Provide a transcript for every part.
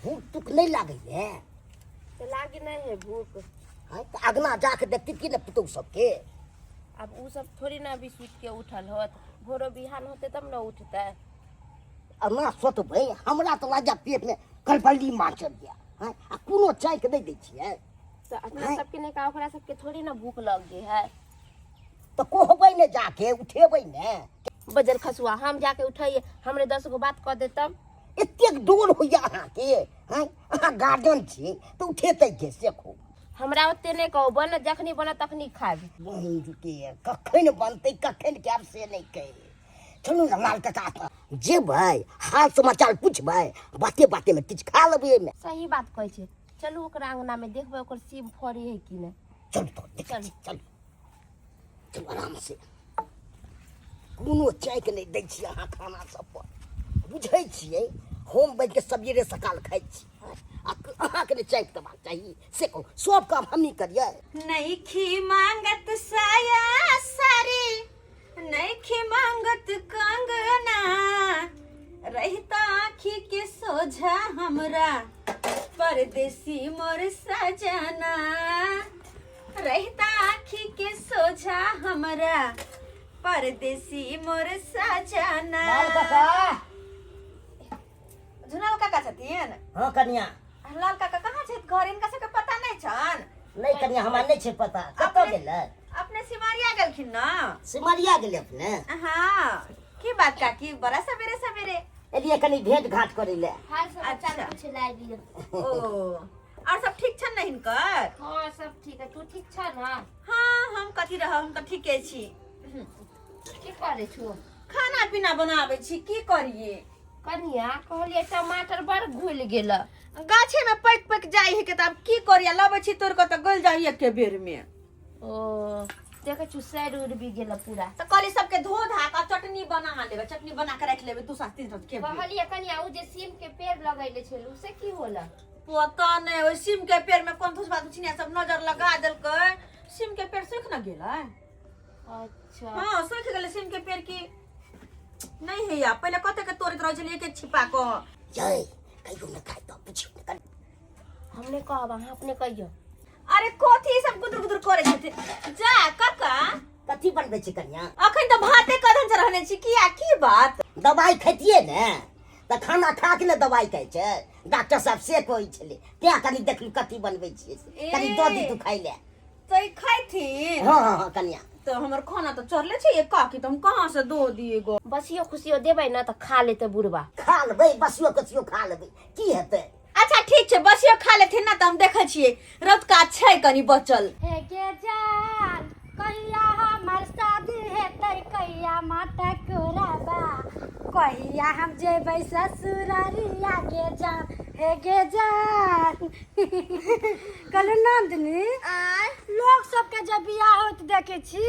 भूख तुख नहि लागैए? तऽ लागे नहि है भूख। आँय, तऽ अगना जाके देखती कि ने पुतहु सबके। आब उ सब थोड़ी ना अभी सुति के उठल होत, भोरो बिहान होते तब न उठतै। अना सोचबै, हमरा तऽ लागैए पेटमे कलबल्ली माचल यऽ। आँय, आ कोनो चायके नहि दै छियै? तऽ अपना सबके नहि का ओकरा सबके थोड़ी ना भूख लग गेल है। तऽ कहबै ने जाके, उठेबै ने। बजर खसुआ, हम जाके उठैये हमरे 10 गो बात कऽ देतम। एतेक डोर होइए अहाँके? आँय, अहाँ गार्जियन छी तऽ उठेतै के से खूब। हमरा ओते नहि कहू, बन जखनी बनत तखनी खायब। बहिन जुटे कखन बनतै कखन खायब से नहि कहि। चलू ने लाल काका तऽ जेबै, हाल समाचार पुछबै, बाते बातेमे किछु खा लेबै एहिमे। सही बात कहै छै, चलू ओकरा अंगनामे देखबै ओकर सीम फड़ी है कि नहि। चलू तऽ देखै छी, चलू चलू आराम से। कोनो चायके नहि दै छियै अहाँ खाना सब पर। बुझै छियै हम बैठ के सबेरे सकाल खाइ छी आ अहाँके नहि चाय देबाक चाही से कहू। सब काम हमही करियै। नइखी मांगत साया सारी, नइखी मांगत कंगना, रहिता आँखी के सोझा हमरा परदेसी मोर सजना, रहिता आँखी के सोझा हमरा परदेसी मोर सजना। लाल काका। झुनाल काका छथिन? हाँ कनिया। लाल काका कहाँ छथि घर? इनका सबके पता नहीं छन? नहीं कनिया, हमरा नहीं छै पता। कतऽ गेलै? अपने सिमरिया गेलखिन ना। सिमरिया गेलै अपने? हाँ। की बात काकी, बड़ा सवेरे सवेरे एलियै कनी भेंट घाट करै ले। हाल समाचार अच्छा। पूछे ला एलियै। ओ और सब ठीक छन ना हिनकर? हाँ सब ठीक है, तू ठीक छ ना? हाँ हम कथी रहब, हम तऽ ठीके छी। की करै छु? खाना पीना बनाबै छी, की करिए। कनिया कहलियै टमाटर बड़ घुलि गेल। गाछे में पैक पैक जाइ है के, तऽ आब की करिए, लबै छी तोड़ कऽ तऽ गलि जाइ एके बेर में। ओ देखै छु सड़ उड़ भी गेल पूरा। तऽ कहली सबके धो धा कऽ चटनी बना लेबै, चटनी बना के राखि लेबै 2 साँझ 3 साँझ खेबै। कहलियै कनिया उ जे सीम के पेड़ लगैले छलू से की होला? पता नहि, ओहि सीम के पेड़ में कोन धुसबा धुसनिया सब नजर लगा देलकै, सीम के पेड़ सूखि न गेलै। अच्छा। हाँ सूखि गेलै सीम के पेड़ की नहीं है या, पहिले कते के तोड़ैत रहै छलियै के छिपा कऽ। जय कहियो ने खाइ तऽ पुछियौ ने कनि। हम नहि कहब, अहाँ अपने कहियौ। अरे कथी सब गुदुर गुदुर करै छथिन? जा काका। कथी बनबै छी कनिया? अखन तऽ भाते कदन चढ़ने छी, किया की बात? दवाइ खैतियै ने तऽ खाना खा के ने दवाइ खाइ छै, डॉक्टर साहब से कहै छलै, तें कनि देखलू कथी बनबै छियै से। कनि दऽ दी तू खाइ लए। तऽ ई खैथिन? हाँ हाँ हाँ कनिया। तऽ हमर खाना तऽ चढ़ले छै एक काकी, तऽ हम कहाँ से दो दिए गो? बसियो खुशियो देबै ने तऽ खा लेतै बुढ़बा। खा लेबै, बसियो कसियो खा लेबै, की हेतै? अच्छा ठीक छै, बसियो खा लेथिन ने तऽ हम देखै छियै रतुका छै कनि बचल। हे गे जान कहिया हमर शादी हेतै, कहिया माता कोराबा, कहिया हम जेबै ससुररिया गे जान, हे गे जान। कहलहुँ नंदिनी, लोग सबके जब बियाह होइत देखै छी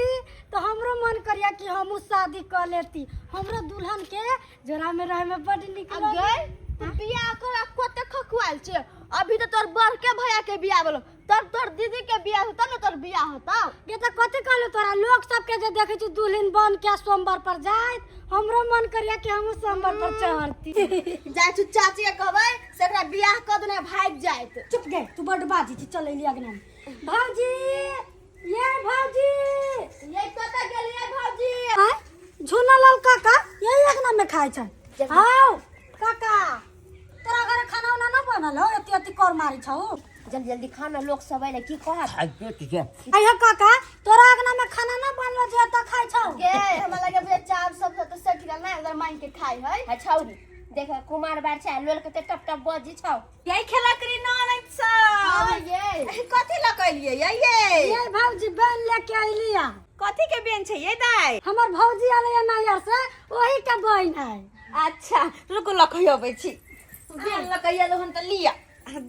तऽ हमरो मन करैया कि हमहूँ शादी कऽ लेती, हमरो दुल्हन के जोड़ा में रहे में बड नीक आ लगे। गई तू बियाह कर कते खखुआल छै, अभी तो तोर बड़के भैया के बियाह भेलो, तब तोर दीदी के बियाह होता ने, तोर बियाह होता। गे तऽ कथी कहलु तोरा, लोग सबके जे देखै छी दुल्हन बन के सोमवार पर जाइत, हमरो मन करिया कि हमहूँ सोमवार पर चढ़ती। जाइ छी चाची के कहबै से एकरा बियाह कऽ देने भागि जाइत। चुप गे, तू बड बाजी छी, चल अइली अगना में। भौजी ये भौजी ये कतऽ गेलियै भौजी? आय झूना लाल काका यही अगना में खाइ छै। आओ काका, तोरा घर खाना उना ना बनल हो, एती एती कर मारी छौ। जल्दी जल्दी खाना, लोग सब अइले की कहत? खाइते छियै। आइयो काका, तोरा अगना में खाना ना बनलो जे एतऽ खाइ छौ? गे हमरा लगे बुझे चाव सब तऽ सटि गेल ना, उधर मांगि के खाइ है। है छौरी देख, कुमार बार छै, लोल के टप टप बजी छौ। यही खेला करी ननद सब। हाँ, ये। कथी लऽ के एलियै ये, ये? ये भौजी बेन लेके अइली है। कथी के बेन छै ये दाई? हमर भौजी आले है नैहर से, ओही के बहन है। अच्छा रुकू, लऽ के अबै छी। बेन लऽ के एलहुँ हन तऽ लिअ,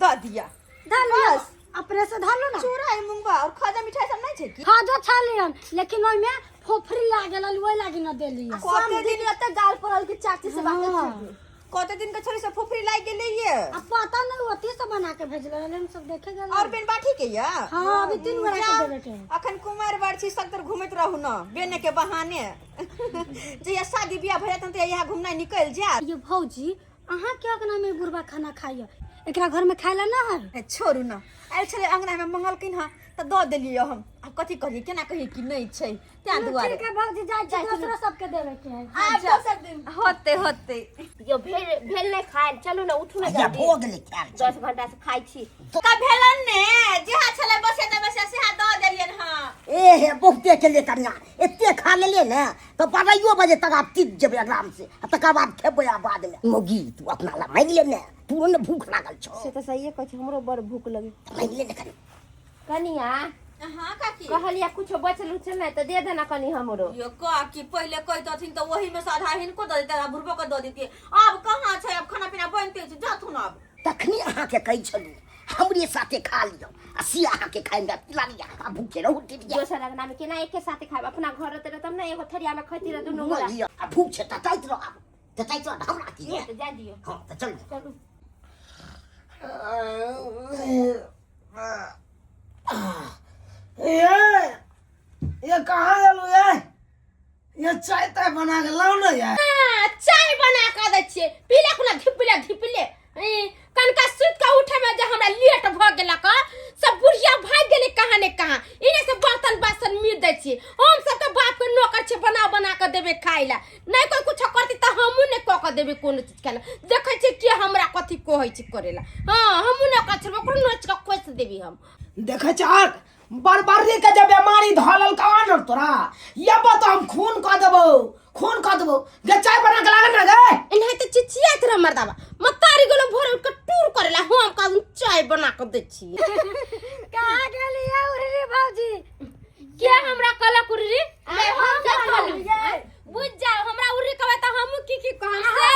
दऽ दिअ। धऽ लिअ, अपने से धऽ लो ना। चूड़ा है, मूंगा और खाजा मिठाई सब नहीं छै की? खाजो छलियन, लेकिन ओहिमे फोफरी लागल हल, ओहि लागी न देली। कते दिन एते गाल पड़ल कि चाची से बात हाँ। कते दिन के छोरी से फुफरी लागि गेलै ये? आ पता नहीं ओती से बना के भेजले रहले, हम सब देखे गेल। और बेन बाठी के ये? हाँ अभी 3 गोरा के देबे के है। अखन कुमार बार छी, सगतर घुमैत रहू न बेने के बहाने। जहिया शादी बियाह भऽ जायत तऽ यहाँ घुमनाइ निकलि जायत। ये भौजी, अहाँ के अंगना में बुढ़बा खाना खाइए? एकरा घर में खाए ला ना है। ए, छोड़ू न, आयल छलै अंगना में मंगलखिन हँ तऽ दऽ देलियै हम। आब कथी कहियै, केना कहियै कि नहि छै, तें दुआरे। ठीक है भौजी, जाइ छी, दोसरो सबके देबे के है। आब दोसर दिन होते होते। यो भेल भेल नहि खायल, चलू ने, उठू ने। हैया जल्दी। भऽ गेलै खायल। 10 घंटा से खाइ छी। का भेलन ने, जेहा छलै बसे ने बसे सेहा दऽ देलियनि हँ। ए हे, बहुते केलियै कनिया, एते खा लेलियै ने तऽ 12 बजे तक आब तीत जेबै आराम से, आ तकर बाद खेबै। आ बादमे मौगी, तू अपना ला मांगि ले ने, तोरो ने भूख लागल छौ। से तऽ सहिए कहै छै, हमरो बड़ भूख लगे। मांगि ले ने कनि। कनिया। हाँ काकी। कहलिया कुछो बचल उचल नहि तऽ दे देना कनि हमरो। यो काकी, पहिले कहितथिन तऽ ओही में से आधा हिनको दऽ देते, आधा बुढ़बो के दऽ देतियै। आब कहाँ छै? आब खाना पीना बनते छै, जाथुन आब। तखनी अहाँके कहै छलहुँ हमरे साथे खा लिअ, आ से अहाँके खाइमे लागैए आ भूखे रहू टिटिया। दोसर अंगना में केना एके साथे खायब? अपना घर रहते रह तब ने एगो थरिया में खैती रह दुनू गोरा। लिअ, आ भूख छै तताइत रह, आब तताइत रह, हमरा की तऽ जा दियौ। हँ, तऽ चलू। चलू। ये ये कहाँ गेलू ये? ये चाय ताय बना के लाओ ना ये। हाँ, चाय बना कऽ दै छियै, पीले कोना धिपले धिपले। ई, कनका सुति कऽ उठे में जे हमरा लेट भऽ गेलक, सब बुढ़िया भागि गेलै कहाँ ने कहाँ। इने से बर्तन बासन मीट दै छियै। हम सबके बाप के नौकर छियै, बना बना कऽ देबै खाय लए। नहि कोइ कुछो करतै तऽ हमहूँ नहि कऽ कऽ देबै कोनो चीज खाय लए। देखै छियै के हमरा कथी कहै छै करै लए। हँ, हमहूँ नहि करै छियै, ओकरो नोचि कऽ खोसि देबै हम। देखे चाक बरबरी के जे बीमारी धऽ लेलकौ ने तोरा, ये तो हम खून कऽ देबौ, खून कऽ देबौ गे। चाय बना के लागल ना गे। एनाहिते चिचियाइत रह मर्दाबा, मतारी गेलो भोरे उठ के टूर करेला। हम कहलहुँ चाय बना कऽ दै छियै। कहाँ गेलियै उड़री भौजी? के हमरा कहलक उर्री? हम कहलहुँ, बुझ जाओ, हमरा उर्री कहबै तऽ हमहूँ की की कहब से।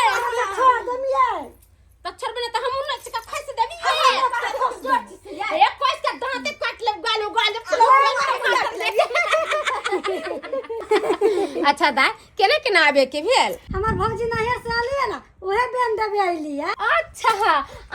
छोड़ दमियै। तऽ छोड़बै ने तऽ हमहूँ नोचि कऽ खसि देबी। एक कोस के दाँते काटि लेब, गाल गाल। अच्छा दाय, केना केना आबे के भेल? हमर भौजी नैहर से आली ना, उहे बेन देबे आइली है। अच्छा,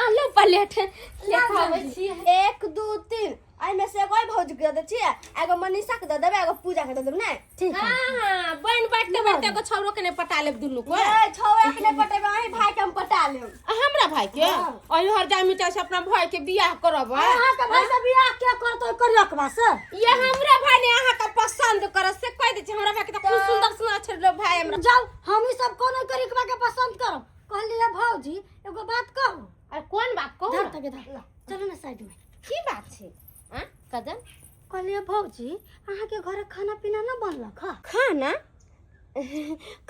आलो प्लेट लेके आबै छियै। एक, दू, तीन, एहिमे से एगो भौजी के दऽ दै छियै, एगो मनीषा के दऽ देबै, एगो पूजा के दऽ देबै ने। ठीक है। हाँ, बन बांटते बांटते एगो छौरो के नहीं पटा लेब दुनू को? ए, छौड़ा के नहि पटेबै, अहीं भाई के हम पटा लेब। हमरा भाई के? अही हर जा मिटा से अपना भाई के बियाह करब? अहाँ के भाई से बियाह के करतो करियकबा से? ये हमरा भाई ने अहाँ के पसंद करत से कह दे छी। हमरा भाई के त खूब सुंदर सुंदर छे भाई हमरा। जाओ, हम ई सब कोनो करियकबा के पसंद करब। कहलियै भौजी, एगो बात कहू? अरे, कोन बात कहू? धर ना। तक धर, चलू ने साइड में। की बात छै आ कजन? कहलियै भौजी, अहाँके घर खाना पीना न बनलक ह? खाना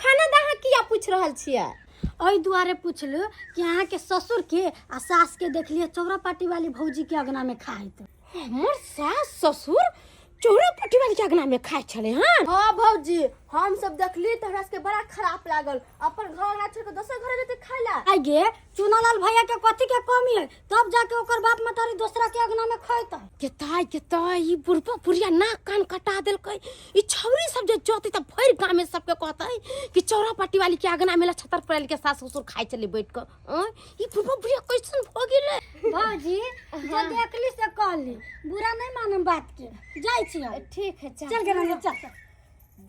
खाना दा अहाँ किया पूछ रहल छियै? एहि दुआरे पुछलु कि अहाँके ससुर के आ सास के देखलियै चौरा पाटी वाली भौजी के अंगना में खाइत। हमर सास ससुर चौरा पट्टी वाली के अंगना में खाइ छलै हन? हाँ भौजी, हम सब देखली तऽ हमरा सबके बड़ा खराब लागल। अपन घर अंगना छोड़ के दोसर घर जेतै खाय ला? आइ गे, चुनालाल भैया के कथी के कमी है, तब जाके ओकर बाप मतारी दोसरा के अंगना में खैतै? केताय केताय, ई बुढ़बा बुढ़िया नाक कान कटा देलकै। ई छौरी सब जे जतै तऽ भरि गाँव में सबके कहतै कि चौरा पट्टी वाली के अंगना में छतर पड़ल के सास ससुर खाइ चले बैठ कऽ। आँय, ई बुढ़बा बुढ़िया कैसन भऽ गेलै? भौजी, जे देखली से कहली, बुरा नहीं मानम बात के। जाइ छी हम। ठीक है। चल गेल, चल।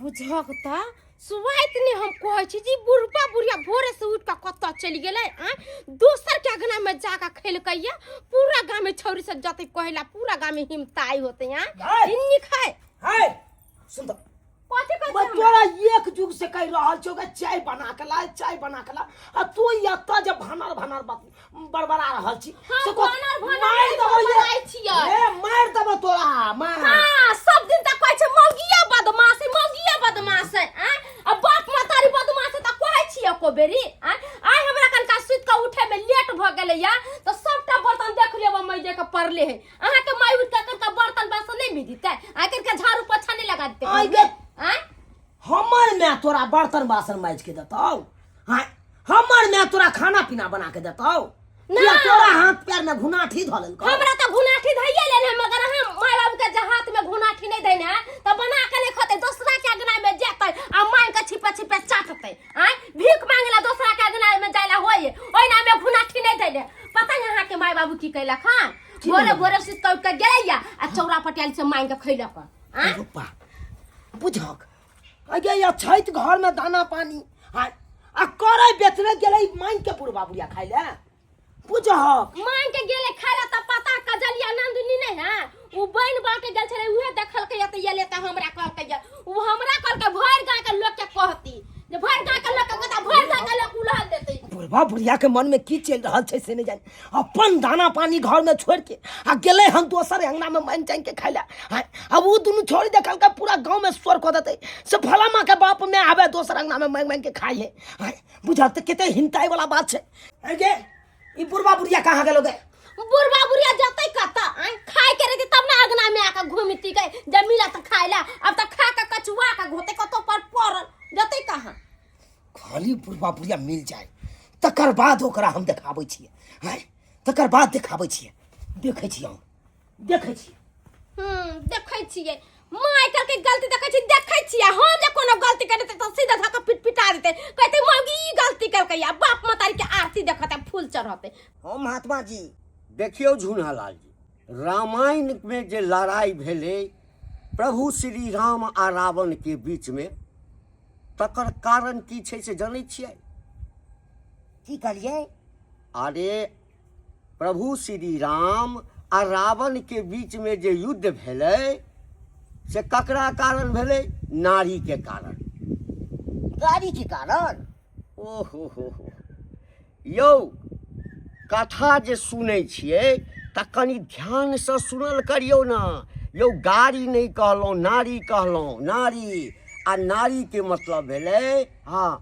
बुझक तऽ सुबह ने हम कहै छी जे बुढ़बा बुढ़िया भोरे से उठि कऽ कतऽ चलि गेलै? आँय, दोसर के अंगना में जाकऽ खेलकै या पूरा गाँव में छौरी सब जतै कहैला, पूरा गाँव में हिमताई होतै। आँय, हाय। ई नीक है? है, सुन तऽ। कथी कहै मैं छी हमरा? तोरा एक जुग से कह रहल छौ कि चाय बना के ला, चाय बना के ला, आ तू एतऽ जे भनर भनर बात बड़बड़ा रहल छी। हम से को- भनर भनर मारि नहि देबौ ये। बड़बड़ाइ छियै। ए, मारि देबौ तोरा, मार। हाँ, सब दिन तक कहै छै मौगिया बदमाश है, मौगिया बदमाश है। आँय, आ बाप महतारी बदमाश है तऽ कहै छियै एको बेरी? आँय, आइ हमरा कनका सुति कऽ उठे में लेट भऽ गेलै या तऽ सबटा बर्तन देख लेब मैजे के पड़ले है। अहाँके माय उठि कऽ कनका बर्तन बासन नहि मिलतै? आइ कनका झाड़ू पोछा नहि लगा देतै? आइ गे। आँय? हमर माय तोरा बर्तन बासन माजि के देतौ? हाँ, हमर माय तोरा खाना पीना बना के देतौ? ना। या तोरा हाथ पैर में घुनाठी धऽ लेलकौ? हमरा तऽ घुनाठी धैये लेने है, मगर अहाँ माय बाबू के जे हाथ में घुनाठी नहीं देने है तऽ बना के नहीं खेतै, दोसरा के अंगना में जेतै आ मांग के छिपे छिपे चाटतै। आँय, भीख मांगे ला दोसरा के अंगना में जाय ला होय, ओहिना में घुनाठी नहीं देने। पता है अहाँ के माय बाबू की कैलक? हाँ, भोरे भोरे सुति कऽ उठि कऽ गेलैया आ चौरा पटियाली से मांग के खैलक। आँय? रुपा बुझक अगे या छैत घर में दाना पानी आ आ करै बेचने गेलै मांग के बुढ़बा बुढ़िया खाइ ले। बुझहक मांग के गेले खाय ला त पता कजलिया नंदिनी नहीं है उ बन बाटे गेल छले उहे देखलकै त ये त हमरा कहलकै ये उ हमरा कहलकै भरि गांव के लोग के कहती जे भरि गांव के लोग के कहता भरि गांव के लोग उलहल देतै। बुढ़वा बुढ़िया के मन में की चलि रहल छै से नहि जानि। अपन दाना पानी घर में छोड़ के आ गेलै हन दोसर अंगना में मानि चानि के खाय ला। आँय, अब उ दुनू छोड़ी देखलकै पूरा गांव में शोर कऽ देतै से फलामा के बाप में आबे दोसर अंगना में मांगि मांगि के खाइ है। आँय, बुझल तऽ कते हिंताइ वाला बात छै। आँय गे, ई बुढ़वा बुढ़िया कहाँ गेलो गे? बुढ़वा बुढ़िया जतै कतऽ? आँय, खाय के रहतै तब ने अंगना में आके घुमती गे, जब मिलत खाय ला। अब तऽ खा के कचुआ के घोते कतौ पर पड़ल जतै कहाँ? खाली बुढ़वा बुढ़िया मिल जाए तकर बाद ओकरा हम देखाबै छियै। आँय, तकर बाद देखाबै छियै। देखै छियै हम, देखै छियै। देखै छियै माँ आइ काल्हि के गलती देखै छी, देखै छियै हम जे कोनो गलती करै तऽ सीधा धऽ कऽ पिट पिटा देतै, कहतै मौगी ई गलती केलकै आ बाप महतारी के आरती देखतै फूल चढ़तै। हम महात्मा जी देखियौ झूनालाल जी, रामायण में जे लड़ाई भेलै प्रभु श्री राम आ रावण के बीच में, तकर कारण की छै से जनै छियै? की कहलियै? अरे प्रभु श्री राम आ रावण के बीच में जे युद्ध भेलै से ककरा कारण भेलै? नारी के कारण। नारी के कारण? ओ हो हो हो यौ, कथा जे सुनै छियै तऽ कनि ध्यानसँ सुनल करियौ ने यौ। गाड़ी नहि कहलहुँ, नारी कहलहुँ, नारी। आ नारीके मतलब भेलै हँ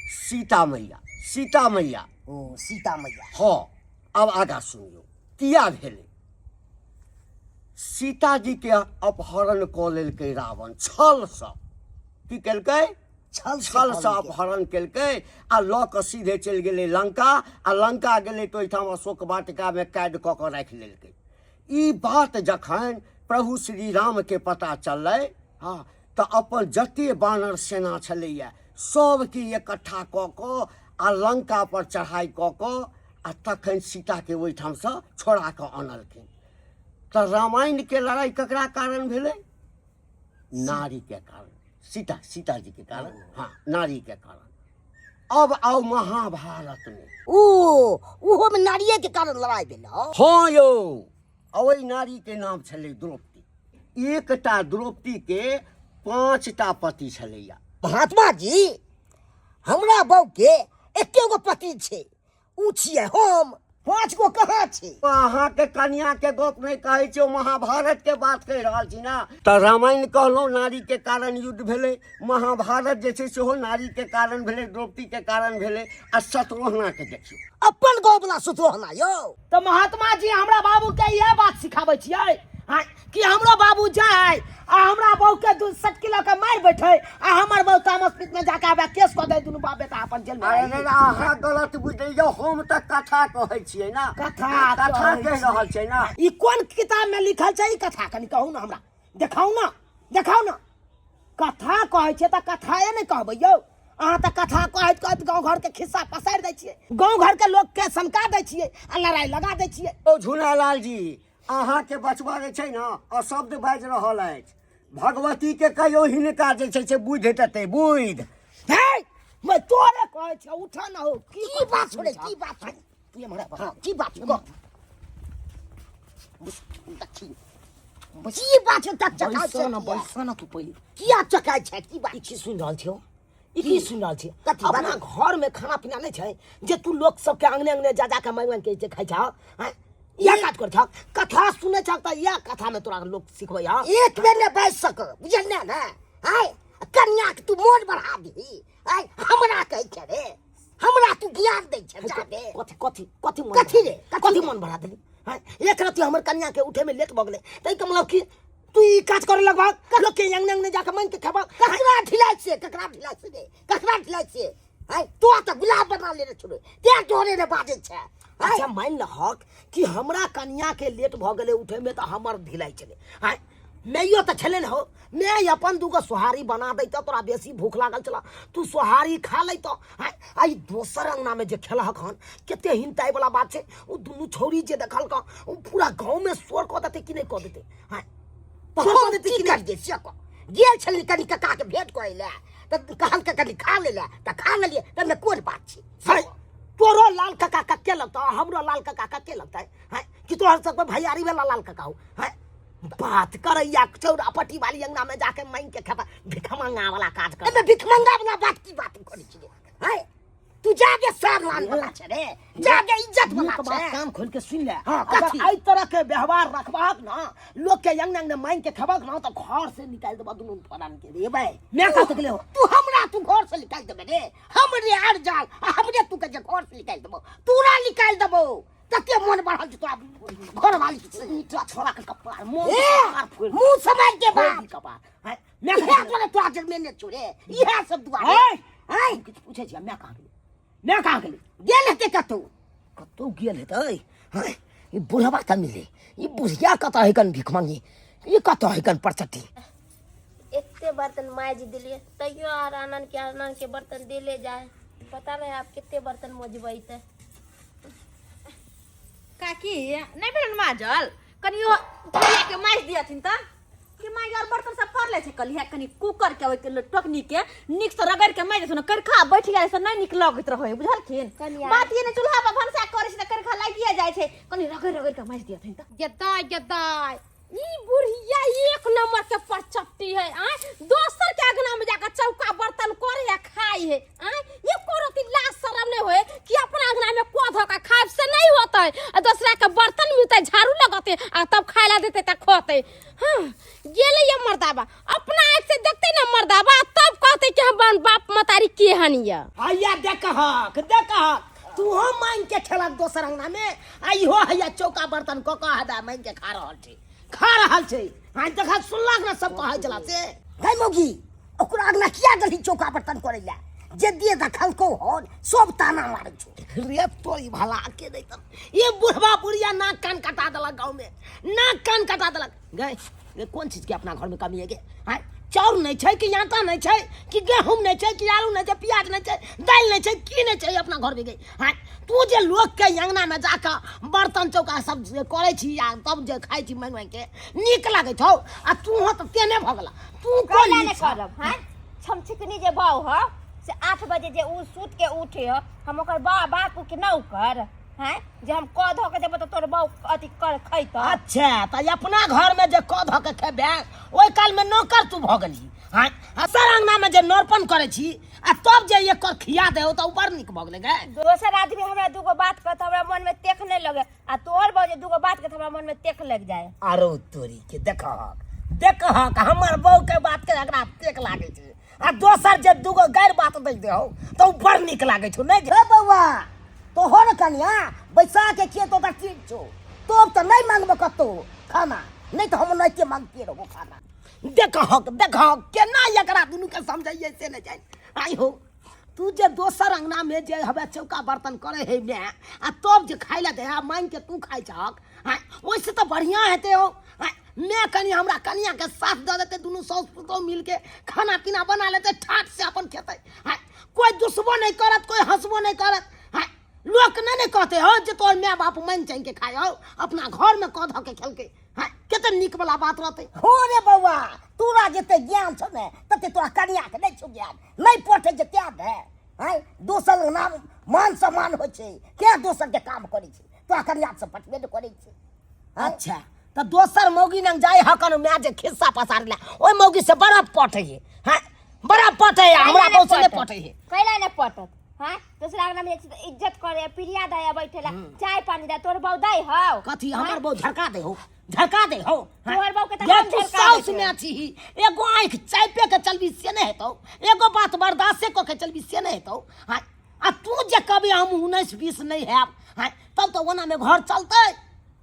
सीता मैया, सीता मैया। ओ सीता मैया। हँ, आब आगाँ सुनियौ किया भेलै। सीताजीके अपहरण कऽ लेलकै रावण छलसँ। की केलकै? छलसँ अपहरण केलकै आ लऽ कऽ सीधे चलि गेलै लंका। आ लंका गेलै तऽ ओहिठाम अशोक वाटिकामे कैद कऽ कऽ राखि लेलकै। ई बात जखन प्रभु श्री रामके पता चललै, हँ, तऽ अपन जते बानर सेना छलैए सबके इकट्ठा कऽ कऽ आ लंका पर चढ़ाइ कऽ कऽ आ तखन सीताके ओहिठामसँ छोड़ा कऽ अनलखिन। तऽ रामायणके लड़ाइ ककरा कारण भेलै? नारीके कारण, सीता, सीताजीके कारण। हाँ, नारीके कारण। अब आउ महाभारतमे। ओ ओहोमे नारिये के कारण लड़ाइ भेल? हँ यौ, ओहि नारीके नाम छलै द्रौपदी। एकटा द्रौपदीके 5टा पति छलैया। महात्मा जी, हमरा बहू के एके गो पति छै, उ छियै हम, 5 गो कहाँ छै? अहाँके कनिया के गप नहि कहै छी, महाभारत के बात कहि रहल छी ना। तऽ रामायण कहलहुँ नारी के कारण युद्ध भेलै, महाभारत जे छै सेहो नारी के कारण भेलै, द्रौपदी के कारण भेलै। आ शत्रुघ्ना के देखियौ, अपन गाँव वाला शत्रुघ्ना यौ। तऽ महात्मा जी हमरा बाबू के इएह बात सिखाबै छियै कि हमरो बाबू जाय आ हमरा बहू के दू सटकी लऽ के मारि बैठे आ हमर बहू तामस पीत में जाके आबे केस कऽ दे, दुनू बाप बेटा अपन जेल में। अरे नहीं, अहाँ गलत बुझलियै, हम तऽ कथा कहै छियै ना। कथा कथा कहि रहल छियै ना। ई कोन किताब में लिखल छै ई कथा? कनि कहू ना, हमरा देखाउ ना, देखाउ ना। कथा कहै छियै तऽ कथाए नहि कहबै यौ। अहाँ तऽ कथा कहैत कहैत गाँव घर के खिस्सा पसारि दै छियै, गाँव घर के लोक के सनका दै छियै आ लड़ाइ लगा दै छियै। ओ झूनालाल जी, अहाँके बचवा जे छै ने अशब्द बाजि रहल अछि। भगवती के कहियो हिनका जे छै से बुद्धि देतै, बुद्धि। हे, मैं तोरे कहै छियौ, उठा ना हो। की बात छोड़े, की बात छोड़े? तू एम्हर आब। हाँ, की बात छौ? देखी, की बात छौ? तक चकाइ बैसा छै ना, किया? बैसा ना तू पहिले। किया चकाइ छै? की बात? ई की सुनि रहल छियौ? ई की सुनि रहल छी? कथी? अपना घर में खाना पीना नहीं छै जे तू लोक सबके अंगने अंगने जा जा के मांगि मांगि के जे खाइ छह? आँय, इएह काज करै छह? कथा सुनै छह तऽ इएह कथा में तोरा लोक सिखबै हँ? एक बेर ने बाजि सक, बुझल ने ने? आँय, कन्या के तू मोन बढ़ा दही। आँय, हमरा कहै छै रे, हमरा तू ज्ञान दै छै जादे। कथी कथी कथी मन कथी रे? कथी मन बढ़ा देली? आँय, एक राति हमर कन्या के उठे में लेट भऽ गेलै ताहि के मतलब कि तू ई काज करे लगबह, लोक के अंगने अंगने जाके मांगि के खेबह? ककरा ढिलाइ छियै? ककरा ढिलाइ छियै रे? ककरा ढिलाइ छियै? आँय, तो तऽ गुलाब बना लेने छौ रे, तें डरे ने बाजै छै। आँय, अच्छा मान लहक कि हमरा कन्या के लेट भऽ गेलै उठे में तऽ हमर ढिलाइ छलै। आँय, मैयो तऽ छलै ने हो, मैं अपन दूगो सोहारी बना दैतौ, तोरा बेसी भूख लागल छल तू सोहारी खा लैतौ। आँय, आ ई दोसर अंगना में जे खेलहक हन कते हिनताइ वाला बात छै। ओ दुनू छौड़ी जे देखलक ओ पूरा गाँव में शोर कऽ देतै कि नहि कऽ देतै? आँय, तऽ शोर कऽ हम देतै की कि नहि? करियै से कह। गेल छलियै कनि कक्का के भेंट करै लए तऽ कहलकै कनि खा लै लए, तऽ खा लेलियै, तैमे कोन बात छै? अरे, तोरो लाल काका कक्के लगतौ हमरो लाल काका कक्के लगतै हैं कि तोहर सबके भैयारी वाला लाल काका हो हैं बात करैया चौरा पट्टी वाली अंगना में जाके मांग के खेता भिखमंगा वाला काज कर एमे भिखमंगा वाला बात की बात करै छियै हैं तू जाके सार लान वाला छै रे जाके इज्जत वाला एक बात छै कान खोल के सुन ले हाँ, अगर कथी? एहि तरह के व्यवहार रखबाक ना लोग के अंगना अंगना मांग के खेबाक ना तो घर से निकाल देबा दुनू फलान के रे भाई मैं कह सकले हो तू हमरा तू घर से निकाल देबे रे हमरे आर जाल आ हमरे तू के जे घर से निकाल देबो तूरा निकाल देबो तते मन बढ़ल छै तोरा घर वाली के नीचा छोड़ा के कपार मुंह ए, कपार फोड़ मुंह समझ के फोड़ बाप दी कपार हैं मैं इहे तोरे तोरा जन्मे छोड़े इहे सब दुआरे हैं हैं किछु पूछै छी मैं कहाँ गेली मैं कहाँ गेली गेल हेतै कतौ कतौ गेल हेतै हैं ई बुढ़वा तऽ मिले ई बुढ़िया कतऽ है कन भिख मांगी ई कतऽ है कन परचट्टी एते बर्तन माजि दिलियै तैयो आर आनन के आनन के बर्तन देले जाए पता नहीं आप कितने बर्तन मजबै तऽ काकी नहि भेलन माजल कनि ओ भैया के माजि दियथिन तऽ कि माय और बर्तन सब पड़ले छै कलिया कनि कुकर के ओइ टोकनी के नीक से रगड़ के माजि देथुन करखा बैठ गेल से नहि नीक लगैत रहै बुझलखिन कनिया। बात ये ने चूल्हा पर भनसा करै छै तऽ करखा लागिए जाइ छै कनि रगड़ रगड़ के माजि दियथिन तऽ गदाय गदाय ई बुढ़िया एक नंबर के परचट्टी है आय दोसर के अंगना में जाकर चौका बर्तन करे है खाई है आय ये रोटी लाज शरम नहीं होए कि अपना अंगना में को धो के खाए से नहीं होता है आ दूसरा के बर्तन मिलते झाड़ू लगते आ तब खाए ला देते त खोते हाँ गेले ये मर्दाबा अपना आँख से देखते ना मर्दाबा तब कहते कि हम बाप मतारी के हनिया हैया देखहक देखहक तूहो मांग के खेलक दोसर अंगना में आ इहो हैया चौका बर्तन कऽ कऽ हदा मांग के खा रहल छै खा रहल छै हाँ देखा सुनलक ना सब कहै छला से गै मौगी ओकरा अगला किया गेलही चौका बर्तन करै लए जे दिए देखलको हन सब ताना मारै छौ रे तोरी भला के दैतन ये बुढ़वा बुढ़िया नाक कान कटा देलक गाँव में नाक कान कटा देलक गए ये कोन चीज के अपना घर में कमी है गे आँय चाउर नहीं छै कि आटा नहीं छै कि गेहूं नहीं छै कि आलू नहीं छै प्याज नहीं छै दालि नहीं छै की नहीं छै अपना घर में गे आँय तू जे लोग के अंगना में जाके बर्तन चौका सब जे करै छी आ तब जे खाइ छी मांगि मांगि के नीक लागै छौ आ तू हो तऽ तेने भऽ गेला तू कोन कैला नीक ने छह? करब हैं छमछिकनी जे बाउ ह से 8 बजे जे उ सुत के उठे ह हम ओकर बा बापू के नौकर हैं जे हम कह धो के देबो तो तोर बहू अथी कर खैत अच्छा तऽ अपना घर में जे कह धऽ के खेबे ओहि काल में नौकर तू भऽ गेलही हाँ आ सर अंगना में जे नौरपन करै छी आ तब जे एकर खिया दे तऽ ओ बड़ नीक भऽ गेलै गे दोसर आदमी हमरा दूगो बात कहत हमरा मन में तेख नहीं लगे आ तोहर बहू जे दूगो बात कहत हमरा मन में तेख लग जाए आरो तोरी के देखहक देखहक हमर बहू के बात के एकरा तेक लागै छै आ दोसर जे दूगो गैर बात दै देहो तऽ ओ बड़ नीक लागै छौ नहि हे बौआ तोहर कनिया बैसा के खेतो तऽ ठीक छौ तोब तऽ नहि मांगबो कतौ खाना नहि तऽ हम ओनाहिते मांगते रहबो खाना देखहक देखहक केना एकरा दुनूके समझैयै से नहि जानि आइ हो तू जे दोसर अंगना में जे हवे चौका बर्तन करे है मैं आ तब जे खाइ लए दे आ मांगि के तू खाइ छहक आँय ओहिसँ तऽ बढ़िआँ हेतै हो आँय मैं कनि हमरा कनिया के साथ दऽ देतै दुनू साउस पुतोह मिल के खाना पीना बना लेतै ठाठ से अपन खेतै आँय कोइ दुसबो नहि करत कोइ हँसबो नहि करत आँय लोक नहि ने कहतै हो जे तोहर माय बाप मानि चानि के खाइ हो अपना घरमे कऽ धऽ के खेलकै आँय कते नीक वाला बात रहतै हो रे बौआ तोरा जते ज्ञान छौ ने तते तोरा कनिया के नहि छौ ज्ञान नहि पठे जे त्याग है आँय दोसर नाम मान सम्मान होइ छै के दोसर के काम करै छै तोरा कनिया से पटबे नहि करै छै अच्छा तऽ दोसर मौगी लग जाइ हकन माय जे खिस्सा पसार ला ओहि मौगी से बड़ा पटै है हैं बड़ा पटै है हमरा बहु से नहि पटै है कैला ने पटत हाँ दूसरा अंगना में जाइ छी तऽ इज्जत करे पिरिया दे बैठेला चाय पानी दे तोर बहू दै हौ कथी हमर बहु झरका दे हो झरका दे हो हैं? तोहर बहू के तऽ जे हम तू झरका साउस दै में छी एगो आँखि चापे के चलबी से नहि हेतौ एगो बात बर्दाश्ते कऽ के चलबी से नहि हेतौ हैं? आ तू जे कभी हम 19 20 नहि हैब हैं तब तऽ ओना में घर चलतै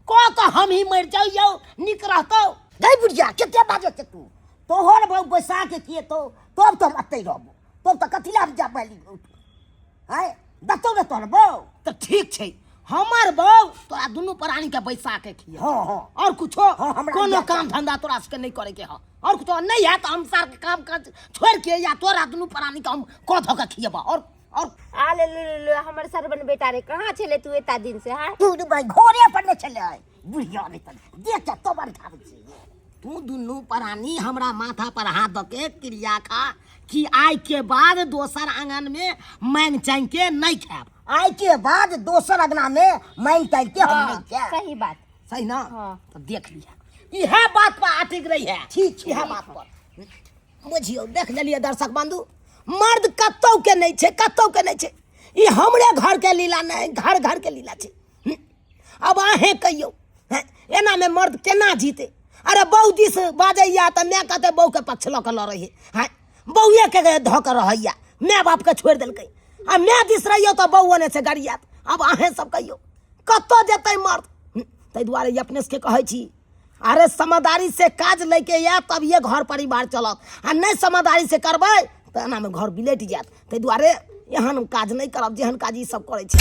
कऽ कऽ हम ही मरि जाइयौ नीक रहतौ गै बुढ़िया कते बाजै छै तू तोहर बहु बैसा के किए तो तब तो हम अतै रहबो तब तऽ कथी लए हम जाब बाली आँय देखतौ ने तोहर बहु तऽ ठीक छै हमर बहू तोरा दुनू प्राणी के बैसा के खिया हाँ हाँ और कुछो हाँ, हमरा कोनो इएह काम धंधा तोरा सबके नहीं करे के ह और कुछो नहीं है तो हम सार के काम काज छोड़ के या तोरा दुनू प्राणी के हम कऽ धऽ के खियेबा और और आ ले ले ले, ले हमर सरबन बेटा रे कहाँ छले तू एता दिन से हाँ तू भाई घरे पर नहि छलै बुढ़िया नहि तऽ देख के तोबर खाबै छै तू दुनू प्राणी हमरा माथा पर हाथ दऽ के क्रिया खा कि आइ के बाद दोसर आंगन में मांग चांग के नहीं खायब आइ के बाद दोसर अगना में मांगि तांगि के हम नहीं जायब। सही बात सही ना हाँ। तो देख लिया इहे बात पर अटक रही है ठीक छै। इहे बात पर बुझियौ देख लेलियै दर्शक बंधु मर्द कतौ के नहि छै कतौ के नहि छै ई हमरे घर के लीला नहि घर घर के लीला छै अब अहें कहियौ हैं एनामे मर्द केना जीते अरे बहु दिस बाजैया तऽ माय कहतै बहुके पक्ष लऽ कऽ लड़ै है हैं बहुएके धऽ कऽ रहैया माय बापके छोड़ि देलकै आ माय दिस रहियौ तऽ बहु ओने से गरियात अब अहें सब कहियौ कतऽ जेतै मर्द ताहि दुआरे ई अपने सबके कहै छी अरे समझदारी से काज लैके यऽ तब ये घर परिवार चलत आ नहि समझदारी से करबै तऽ एनामे घर बिलटि जायत ताहि दुआरे एहन काज नहि करब जेहन काज ई सब करै छै।